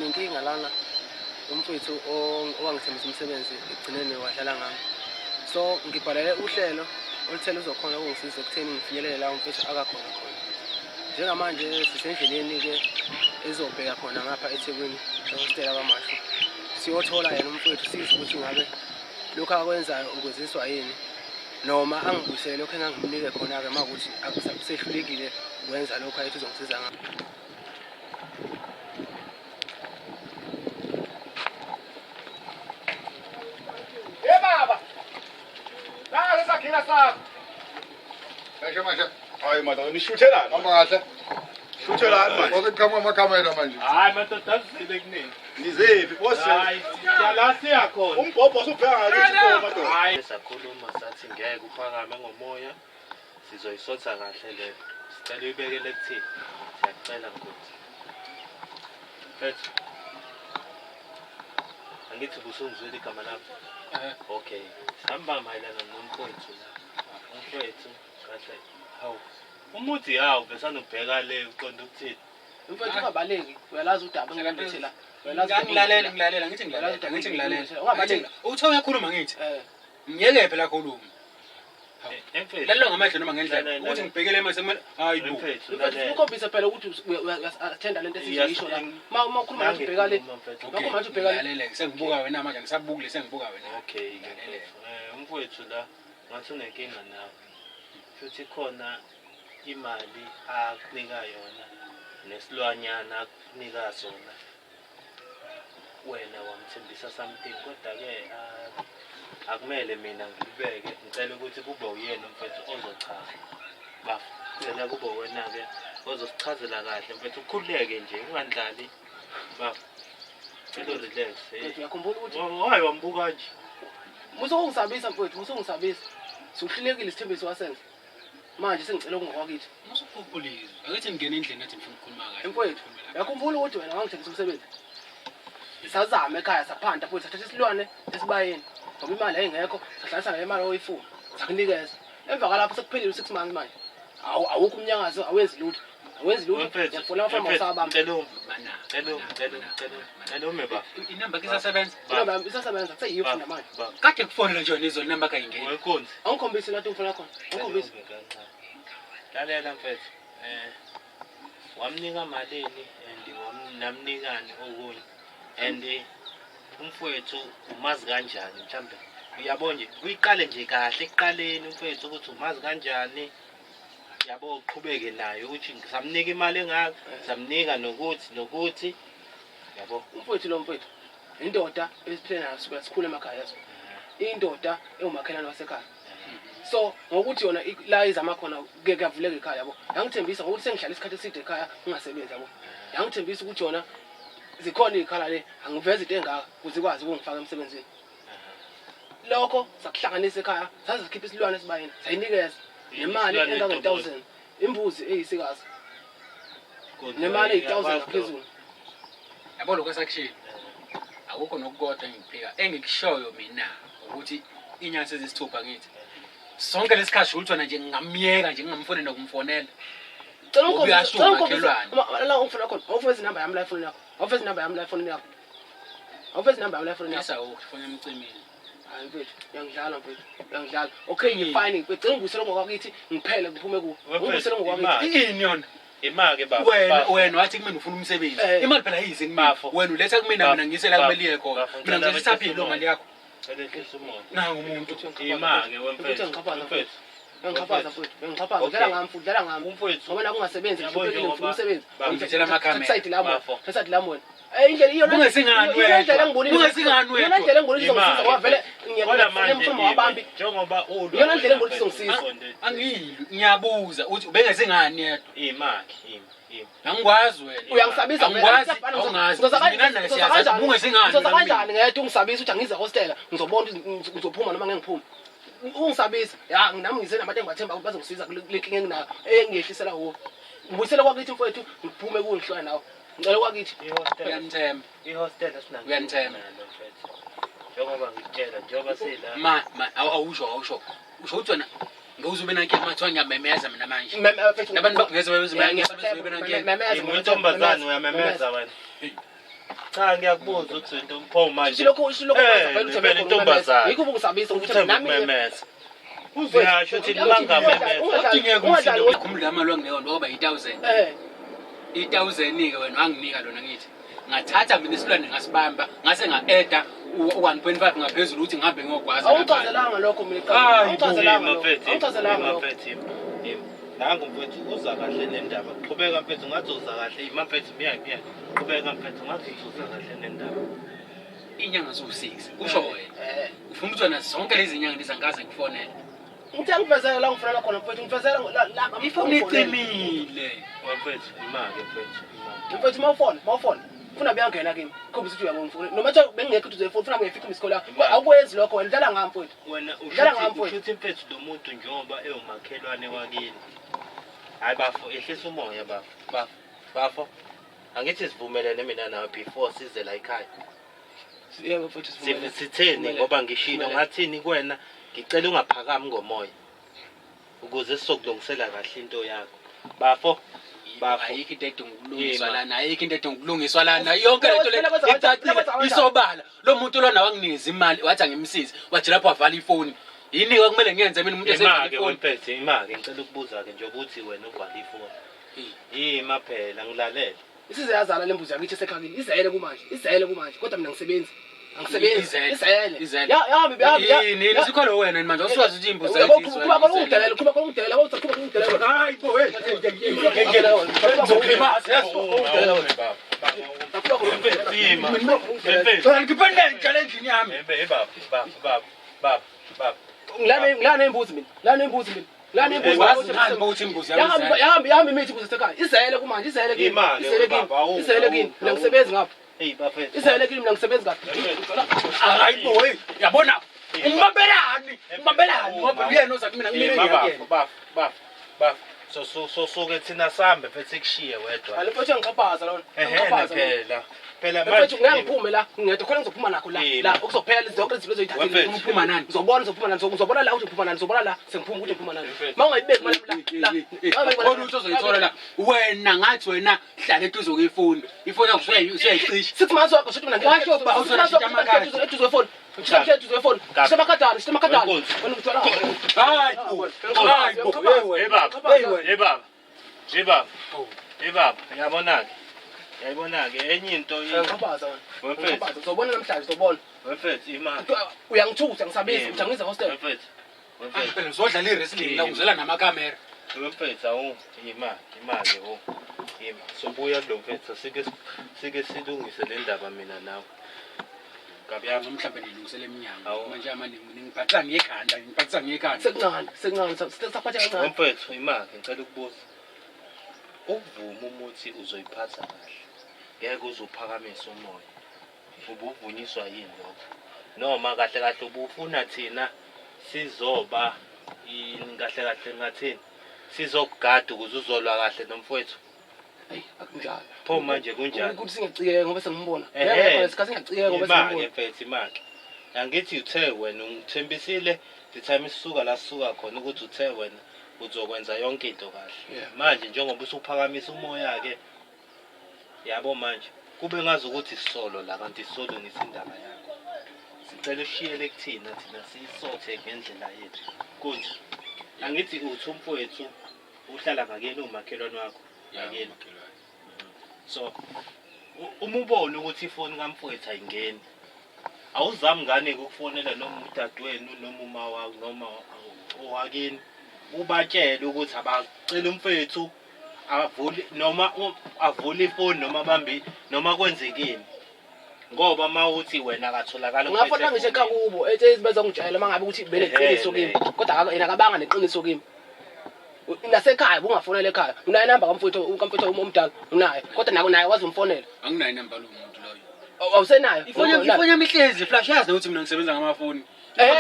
Nginenkinga lana umfwethu owangithembisa umsebenzi ekugcineni wadlala ngami. So ngibhalele uhlelo oluthele uzokhona ukungisiza ekutheni ngifinyelele la umfwethu akakhona khona. Njengamanje sisendleleni-ke ezobheka khona ngapha eThekwini ehostela kwaMashu. Siyothola yena umfwethu sizwe ukuthi ngabe lokhu akwenzayo ukwenziswa yini noma angibuyisele lokhu engangimnike khona-ke uma kuthi sehlulekile ukwenza lokhu ayethi uzongisiza ngakho. Ye baba. Nalo sakhila sakho. Manje manje. Hayi madoda nishuthelani? Hamba kahle. Shuthelani manje? Kodwa qhamuka amakhamera manje. Hayi madoda asizile kunini. Nizephi boss? Hayi siyala siyakhona. Umbhobho usubheka ngakithi bo madoda. Hayi sakhuluma sathi ngeke uphakame ngomoya. Sizoyisotha kahle le. Sicela uyibekele kuthina. Siyakucela Nkosi. Mfethu. Angithi busungizwile igama lami. Okay. Sihamba mayelana nomfowethu la. Umfowethu kahle. Hawu. Umuthi yawo besanubheka le uqonda ukuthini? Mfethu ungabaleki, uyalazi udaba engilembethe la. Uyalazi udaba Ngilalela engilembethe la. ngilalela ngithi ngilalela ngithi ngilalela. Ungabaleki. Uthe uyakhuluma ngithi. Eh. Ngiyeke phela khuluma. Mfethu. Lalela ngamehlo noma ngendlela Lalela, ukuthi lalela. ngibhekele manje sekumele hayi bo. Mfethu Mfethu lalela. ukhombise phela ukuthi uyathenda lento esizoyisho la. Ma ukhuluma ngathi ubheka le. Mfethu. Ngakho manje ubheka le. Ngilalele sengibuka wena manje ngisabuki le sengibuka wena. Okay. Ngilalele. Umfowethu la ngathi unenkinga nawe. Futhi khona imali akunika yona nesilwanyana akunika sona. Wena wamthembisa something kodwa ke akumele mina ngibeke ngicela ukuthi kube uyena umfethu ozochaza. Bafo, ngicela kube wena ke ozosichazela kahle mfethu ukhululeke nje ungandlali. Bafo. Cela relax. Mfethu uyakhumbula ukuthi Hayi wambuka nje. musa ukungisabisa mfethu, musa ukungisabisa. Sihlulekile isithembiso wasenza. Manje sengicela okungokwakithi. Musukhuphulizwe. Akithi ngene endlini athi ngifuna ukukhuluma kahle. Mfowethu, uyakhumbula ukuthi wena wangithembisa umsebenzi? Sazama ekhaya saphanda futhi sathatha isilwane esibayeni ngoba imali yayingekho, sahlalisa ngale mali oyifuna, sakunikeza. Emva kwalapho sekuphelile u-6 months manje. Awu awukho umnyakazo, awenzi lutho. Awenzi lutho. Mfethu, Ngiyakufuna amafama mfethu, usabamba. Cela ume, Mana. cela ume, cela ume, cela ume, cela ume bafo. Inamba yakhe isasebenza. Inamba yami isasebenza, kuseyiyo funa manje. Bafo. Kade kufonela nje wena izolo inamba yakhe ayingeni. Wenkunzi. Awungikhombisi la ungifuna khona. Awungikhombisi. Cela ume kancane. Lalela mfethu. Wamnika malini and namnikani okunye. And umfowethu umazi kanjani mhlambe uyabo nje uyiqale nje kahle ekuqaleni umfowethu ukuthi umazi kanjani yabo uqhubeke naye ukuthi samnika imali engaka samnika nokuthi nokuthi yabo Umfowethu lo mfowethu. Indoda esiphila nayo sisuka sikhule emakhaya yazo. Indoda ewumakhelwane wasekhaya. So ngokuthi yona la izama khona kuke kuyavuleka ekhaya yabo. Yangithembisa ngokuthi sengihlala isikhathi eside ekhaya ngingasebenzi yabo. Yangithembisa ukuthi yona zikhona izikhala le angiveze into engaka ukuze ikwazi ukungifaka emsebenzini. Lokho sakuhlanganisa ekhaya saze sikhipha isilwane esibayeni sayinikeza nemali Isilwane engange intobozi. 1000 imbuzi eyisikazi Kodwa nemali eyi-1000 uyakwazi ngaphezulu. Yabo lokho esakushilo. Akukho nokukodwa engikuphika engikushoyo mina ukuthi inyanga sezisithupha ngithi. Sonke lesikhathi ukuthi wena nje ngingamyeka nje ngingamfonela nokumfonela. Cela Ngoba ungikhombise, uyasho cela ungikhombise. umakhelwane. La ungifuna khona. Awuveze inamba yami la efonini yakho. Awuveze inamba yami la efonini yakho. Awuveze inamba yami la efonini yakho. Ngisa ukufona emcimini. Hayi mfethu, uyangidlala mfethu. Uyangidlala. Okay, ngifine. Ngicela ungibuyisele ngokwakithi ngiphele ngiphume kuwo. Mfethu, Ungibuyisele ngokwakithi. imali. Ini yona? Imake bafo. Wena bafo. wena wathi kumina ufuna umsebenzi. Imali phela yize kumina. Bafo. Wena uletha kumina Bafo. mina ngiyise la Bafo. kumele iye khona. Bafo, Mina ngicela ngizothatha wehlise phi lo umoya. mali yakho? Cela ehlise umoya. Nangu umuntu. Imake wemfethu. Mfethu ngixhaphaza Mfethu. Uyangixhaphaza mfethu. Uyangixhaphaza. Okay. Udlala ngami futhi, udlala ngami. Umfowethu. Ngoba la kungasebenzi, Yabo ngihluphekile ngifuna njengoba- umsebenzi. Ngivethela amakhamera. Side lami wena. Bafo. Side lami wena. Indlela iyona Kungesingani iyona indlela wedwa. engibonile. Kungesingani Iyona wedwa. indlela engibonile izongisiza Imali. ngoba vele Kodwa manje ngiyamfuna wabambi. njengoba ulwa Iyona ndlela wena, engibona ukuthi mfethu, izongisiza. uqonde- Angiyilwi ngiyabuza uthi ubengesingani yedwa. Imake, ima, ima. Angikwazi wena. Uyangisabisa Angikwazi, awungazi. Mina naye siyazazi, ubungesingani Ngizoza wena kanjani ngedwa ungisabisa ukuthi angize hostela ngizobona ukuthi ngizophuma noma ngeke ngiphume. Ungisabisa. Ya nami ngize nabantu engibathemba ukuthi bazongisiza kule nkinga enginayo engiyehlisela kuwo. Ngibuyisele kwakithi mfowethu ngiphume kuwo ngihlukane nawe. Ngicela kwakithi. Ihostela. Uyamthemba. Ihostela sinankinga Uyamthemba. nalo, mfethu. Njengoba ngikutshela njengoba sila. Ma ma awusho awusho. Usho ukuthi wena ngewuze ube nankinga mathiwa ngiyamemeza mina manje. Nabantu bakungeze bebe nankinga. Memeza. Intombazane uyamemeza wena. Cha, ngiyakubuza ukuthi into pho manje. Lokho lokho Eh, vele uthembe vele intombazane. Yikho ukungisabisa ukuthi Uthembe nami ukumemeza. Uzuyasho ukuthi mangamemeza. Ungadlali. Ungadlali umsindo la mali wanginika wona waba yi-1000. Eh. I-1000 ke wena wanginika lona ngithi. Ngathatha mina isilwane ngasibamba, ngase nga-eda u-1.5 ngaphezulu ukuthi ngihambe ngiyogwaza. Awuchazelanga lokho mina cha. Hayi, Awuchazelanga lokho. Mfethu, Awuchazelanga lokho. mfethu. Nangu mfethu uza kahle nendaba. Qhubeka mfethu ngathi uza kahle. Ima mfethu miya miya. Qhubeka mfethu ngathi uza kahle nendaba. Inyanga ziwu-6 kusho wena. Eh. Ufuna ukuthi wena zonke lezi nyanga lezi angikaze ngikufonele. Ngithe ngivezela la ngifonela khona mfethu ngivezela la la Ifoni icimile. Mfethu ima-ke mfethu. Ima. Mfethu mawufona, mawufona. Funa beyangena kimi. Khombisa ukuthi uyangifuna. Noma nje bengingekho ukuthi uzoyifuna, funa ngiyifice imisikolo yakho. Awukwenzi lokho wena, udlala ngami mfethu. Wena Dlala ngami, ushuthi mfowethu. ushuthi mfethu lo muntu njengoba ewumakhelwane wakini. Hayi bafo, ehlisa umoya bafo. Bafo, bafo. Angithi sivumelene mina nawe before size la ekhaya. Yebo mfethu sivumelene. Sitheni Sivumelene. ngoba ngishilo Sivumelene. ngathini kuwena ngicela ungaphakami ngomoya ukuze sizokulungisela kahle into yakho. Bafo, bafo. Ayikho into edinga ukulungiswa Yima. lana, ayikho into edinga ukulungiswa lana. Yonke lento le Phela kwenza kanjani? icacile, Phela kwenza kanjani? isobala. Lo muntu lona wanginikeza imali, wathi angimsize. Wathi lapho wavala ifoni. Yini ke kumele ngiyenze mina umuntu esevala Ima-ke ifoni? wemfethu, ima-ke ngicela ukubuza-ke nje ukuthi wena uvala ifoni. Ima phela ngilalele. Isize yazala lembuzi yakithi esekhakini. Izele kumanje, izele kumanje. Kodwa mina ngisebenzi. Angisebenzi. Izele. Izele. Izele. Ya yami yami. Yini yini sikhona wena manje awusuwazi ukuthi imbuzi Uyabo kuba khona ungidelela, kuba khona ungidelela, kuba khona ungidelela. Hayi bo, hey. Ima. Mfethu. Phela ngiphendele ngitshela endlini yami. Hey baba, baba, baba, baba, baba. Ngilana ngilana imbuzi mina. Ngilana imbuzi mina. Ngilana imbuzi. Wazi ngani ukuthi imbuzi yami Yahamba izele? yahamba yahamba imithi imbuzi esekhaya. Izele kumanje, izele kimi. Ima-ke, Izele kimi. baba, awu, Izele kimi. awu, Mina awu. ngisebenzi ngapha. Hey bafethu. Izele kimi mina ngisebenzi ngapha. Hayi bo, hey, yabona umbambelani, umbambelani ngoba uyena oza kumina Hey kumina baba, ngiyakuyena. baba, baba, baba. So so so suke thina sambe mfethu sikushiye wedwa. Alo mfethu ngixhaphaza lona. Ehhe Ngixhaphaza lona. phela. Phela Mfethu ngeke ngiphume la, ngedwa khona ngizophuma nakho la. Yini? La okuzophela zonke izinto ozoyithathile. Wemfethu. Uphuma nani? Ngizobona ngizophuma nani, ngizobona la ukuthi ngiphuma nani, ngizobona la sengiphuma ukuthi ngiphuma nani. Mfethu. Uma ungayibeki mali la la. Khona ukuthi ozoyithola la. Wena ngathi wena hlala eduze kwefoni. Ifoni yakho usuyayicisha. 6 months wakho shuthi mina Washo ba, uzoshintsha amakhadi. eduze kwefoni. Ngisho eduze kwefoni. Ngisho amakadana, ngisho amakadana. Wenkosi. Wena ngithola. Hayi bo. Hayi bo. Hey baba. Hey baba. Hey baba. Hey baba, uyabona-ke. Uyayibona-ke enye into Ngixhaphaza wena. Wemfethu. Ngixhaphaza. Uzobona namhlanje uzobona. Wemfethu ima. Uyangithusa ngisabisa ukuthi angize hostel. Wemfethu. Wemfethu. Phela uzodlala i-wrestling la uzela namakhamera. Wemfethu awu ima, ima-ke wo. Ima. Sobuya kulo mfethu sike sike silungise le ndaba mina nawe. Kabi Yazi mhlawumbe nilungisele eminyango. Awu. Manje manje ngiphathisa ngekhanda, ngiphathisa ngekhanda. Sekuncane, sekuncane, saphatha kancane. Wemfethu ima-ke ngicela ukubuza. Ukuvuma umuthi uzoyiphatha kahle. Ngeke uze uphakamise umoya. Ubuvunyiswa yini lokho? Noma kahle kahle ubufuna thina sizoba yini kahle kahle ngathini? Sizokugada ukuze uzolwa kahle nomfowethu. Hayi, akunjalo. Pho manje kunjani? Ukuthi singacikeke ngoba sengimbona. Ehhe. Ngeke isikhathi singacikeke ngoba Ima-ke sengimbona. mfethu ima-ke. Angithi uthe wena ungithembisile the time sisuka la sisuka khona ukuthi uthe wena uzokwenza yonke into kahle. Yeah. Manje njengoba usuphakamisa umoya-ke yabo manje kube ngazi ukuthi sisolo la kanti sisolungisa indaba yakho. Sicela ushiyele kuthina thina siyisothe ngendlela yethu. Kunje. Angithi uthi umfowethu uhlala ngakini umakhelwane wakho ngakini. So uma ubona ukuthi ifoni kamfowethu ayingeni awuzami ngane ukufonela noma udadewenu noma uma wakho noma owakini ubatshele ukuthi abacela umfethu avule noma avule ifoni noma bambi noma kwenzekeni ngoba uma uthi wena akatholakala Ngafona ngisho ekhaya kubo ethi bezongitshela uma ngabe ukuthi beneqiniso kimi. Kodwa yena akabanga neqiniso kimi. Nasekhaya bungafonela ekhaya. Unayo inamba kamfowethu kamfowethu omdala unayo. Kodwa nako naye wazomfonela. Anginayo inamba lo muntu loyo. Awusenayo. Ifoni yami ihlezi flash yazi ukuthi mina ngisebenza ngamafoni.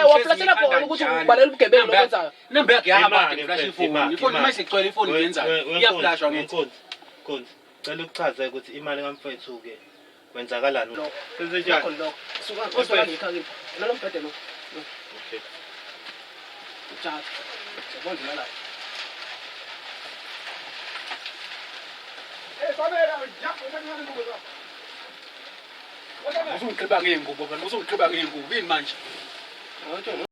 Waflashela khona ukuthi ubaleka ubugebengu lokwenzayo. Inamba yakhe yahamba Imali, kade flash mfethu, ifoni. imali, Ifoni imali. uma isigcwele ifoni ngiyenzayo. Iyaflashwa ngithi. Nkonzi, Nkonzi, cela ukuchaze ukuthi imali kamfethu-ke kwenzakalani? Lokho. Senzenjani? Nakho lokho. Suka usuka ngikhaya kimi. Lalo mbhede lo. Okay. Uthatha. Uzobona la. Eh, Sabela, ya, usancane mbuzo. Usungiqhiba ngey'ngubo phela, usungiqhiba ngey'ngubo. Yini manje? Kodwa